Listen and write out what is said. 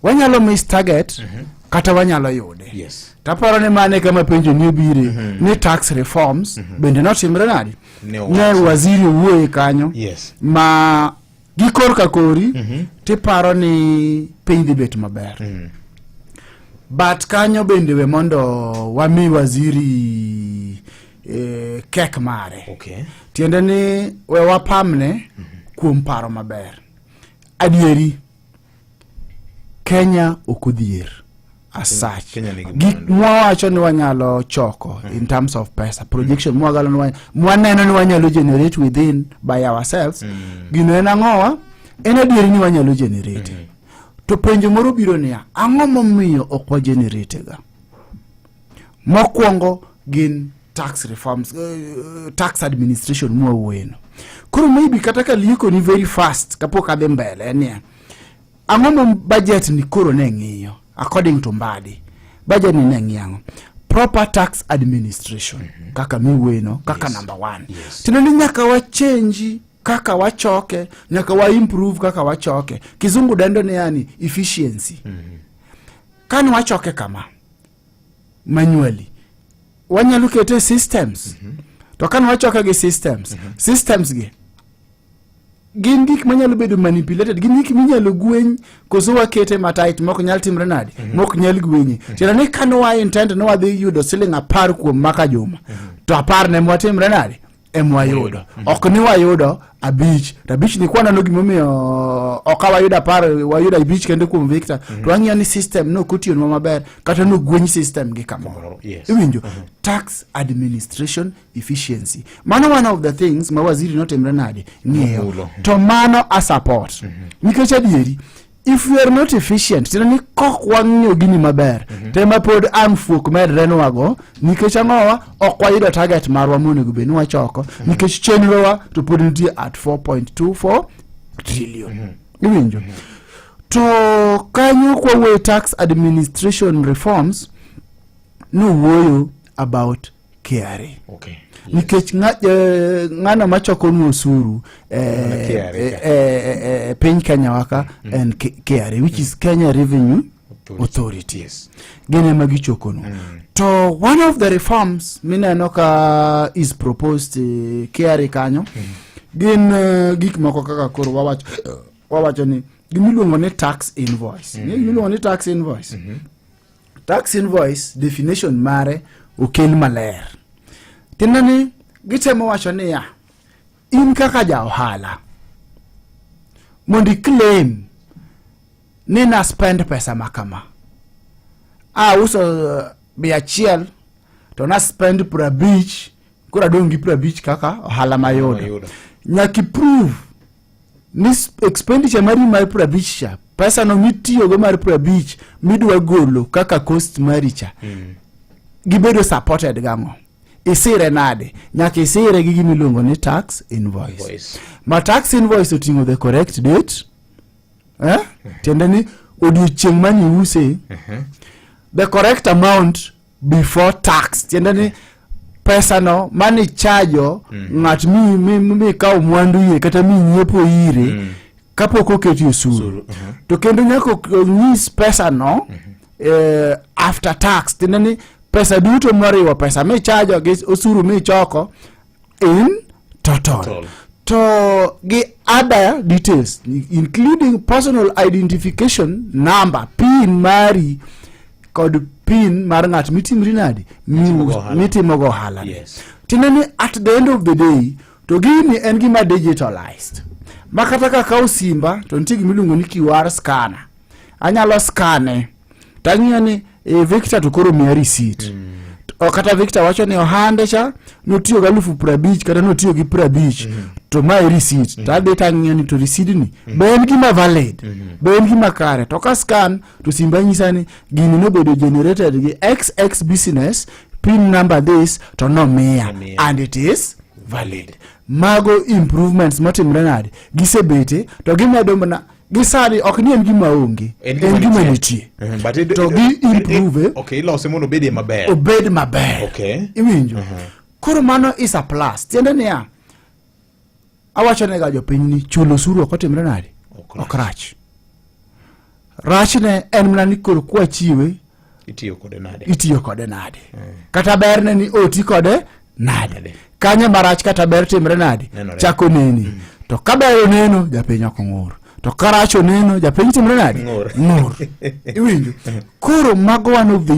Wanyalo miss target kata wanyalo yude. Taparo ni mano e kama penjo ni obire ni tax reforms bende notimre nade? Ne Ne owachi. waziri owuoye kanyo ma gi korka kori tiparo ni piny dhi bet maber. But kanyo bende we mondo wami waziri kek mare. Tiende ni we wapamne kuom paro maber. Adieri Kenya ok odhier as such. Kenya nigi Gik mwandu. mwawacho ni wanyalo choko in terms of pesa, projection mwagalo ni mwaneno ni wanyalo generate within by ourselves. Gino en ang'owa? En adieri ni wanyalo generate. To penjo moro biro niya, ang'o momiyo ok wa generate ga? Mokwongo gin tax reforms, tax administration mwawuoyeno. Koro maybe kata ka lieko ni very fast kapok adhi mbele en niya, ang'o ma budget ni koro ne ng'iyo according to Mbadi? Budget ni ne ng'iyo ang'o? Proper tax administration kaka miwuoyeno kaka number one. Tiende ni nyaka wa change kaka wachoke, nyaka wa improve kaka wachoke. Kizungu dendo ni yani efficiency. Kane wachoke kama manually, wanyalo kete systems. To kane wachoke gi systems, systems gi gin gik manyalo bedo manipulated, gin gik minyalo gweny koso wakete matight mok nyal timre nade, mok nyal gwenye. Tiende ni kane wa intend ni wadhi yudo siling 10 kuom maka juma, to 10 ne mwatimre nade emwayudo. Ok ni wayudo 5, to 5 ni kwaneno gimomiyo ok wayudo 10, wayudo 5 kende kuom Victor, to wang'iyo ni system no ok otiyonwa maber kata nogweny system gi kamoro. Iwinjo? Tax administration efficiency. Mano one of the things ma waziri notimre nade ng'iyo. Nomulo. To mano a support. Nikech adieri, if we are not efficient, tiende ni kok wang'iyo gini maber, tema pod ang' fuok medre nwago, nikech ang'owa ok wayudo target marwa monego bed ni wachoko, nikech chenrowa to pod nitie at 4.24 trillion. Iwinjo? To kanyo kwawuoyo tax administration reforms, nowuoyo about KRA. Nikech ng'ano machoko osuru KRA piny Kenya waka en KRA, which is Kenya Revenue Authority. Authority. Gin ema gichokonu. To one of the reforms mineno ka is proposed KRA kanyo gin gik moko kaka koro wawacho ni gimiluongo ni tax invoice. Gimiluongo ni tax invoice. Tax invoice definition mare okel maler. Tiende ni gitemo wacho niya, in kaka ja ohala mondo i-claim ni na spend pesa ma kama, auso 100 to na spend 50, koro adong' gi 50 kaka ohala mayudo. Mayudo. Nyaka i-prove ni expenditure mari mar 50 cha, pesa no mitiyogo mar 50 midwa golo kaka cost mari cha, gibedo supported gang'o? Isire nade? Nyaka isire gi gimiluongo ni tax invoice. Invoice. Ma tax invoice oting'o the correct date, eh? Tiende ni odiochieng' mane iuse, the correct amount before tax, tiende ni pesa no mane ichajo ng'at mikawo mwandu ire kata minyiepo ire kapok oketi osuru. Osuru, To kendo nyaka onyis pesa no after tax, tiende ni pesa duto moriwo pesa michajo gi osuru michoko in total. Total. To gi other details including personal identification number, PIN mari kod PIN mar ng'at mitimri nade? Mitimogo ohala. Mitimogo ohala. Tiende ni at the end of the day to gini en gima digitalized ma kata ka akawo simba to nitie gimiluongo ni QR scanner, anyalo scan-e tang'iyo ni Victor to koro miya receipt. O kata Victor wacho ni ohande cha notiyo gi 50,000 kata notiyo gi 50 to mae receipt, to adhi tang'iyo ni to receipt ni be en gima valid, be en gima kare. To ka scan to simba nyisa ni gini nobedo generated gi xx business PIN number this to nomiya Nomiya. and it is valid. Mago improvements motimre nade gisebete to gimedo mana gi sani ok ni en gima onge, En en gima nitie. But To gi improve. Okay, ilose mondo obedie maber. Obed maber. Iwinjo? Koro mano is a plus. Tiende niya, awacho nega jopiny ni chulo osuru ok otimre nade? Ok rach. Ok rach. Rachne en mana ni koro kwachiwe Itiyo kode nade? Itiyo kode nade? Kata berne ni oti kode nade? Nade. Kanye marach kata ber timre nade? Nenore. Chako neni. To ka ber oneno, japiny ok ng'ur. To ka rach oneno, japiny timre nade? Ng'ur. Ng'ur. Iwinjo? Koro mago one of the